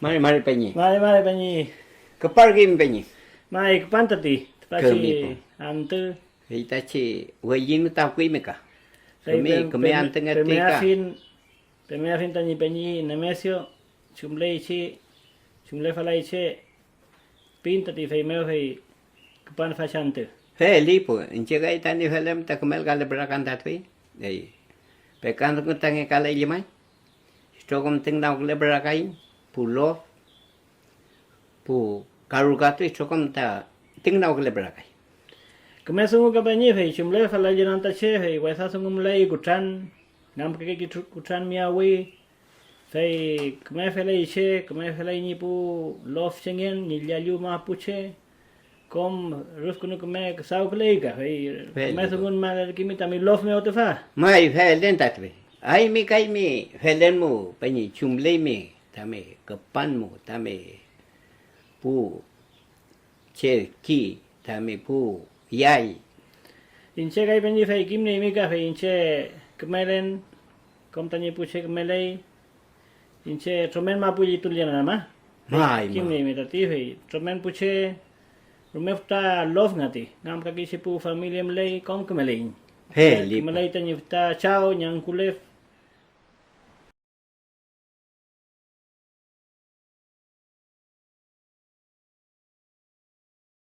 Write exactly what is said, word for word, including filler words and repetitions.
Mari, mari, peñi. Mari, mari, peñi. Küparkeymi, peñi. May, küpan tati tüfachi Kümi, po. Antü. Fey tachi wellinu ta akuymi ka. Fey Kümi, pem-, kümi pem-, antüngetuy ka. Pemeafin, pemeafin tañi peñi Nemesio, chumleychi, chumlefalay che pin tati, feymew fey küpan fachi antü. Feli, pu, iñche kay tañi felen ta kümelkale pürakan tati, ey, pekan dungu ta ngekalay llemay. Itrokom tüngdawküle pürakaiñ, pu lof, pu karukatu, itrokom ta tüngdawküle pürakay. Küme dungu ka peñi, fey chumlefalay llenan ta che, fey wesa dungu müley kutran, ngamkake kitru-, kutran miyawi, fey küme feley che, küme feley ñi pu lofchengen, ñi llalluma pu che, kom rüfkünu küme küdawküley ka, fey Feli. Küme dungun malerkimi tami lof mew tüfa. May, felen tati. Aymi kaymi felenmu, peñi, chumleymi tami küpanmu, tami pu chedki, tami pu yall. Iñche kay peñi fey kimnieymi ka, fey iñche kümelen, kom tañi pu che kümeley, iñche tromen mapu llitun llenan ama. May, may. Kimnieymi tati, fey tromen pu che rume fütra lofngati, ngamkakechi pu familia müley, kom kümeleiñ. Feli. Kümeley tañi fütra chaw, ñangkülef,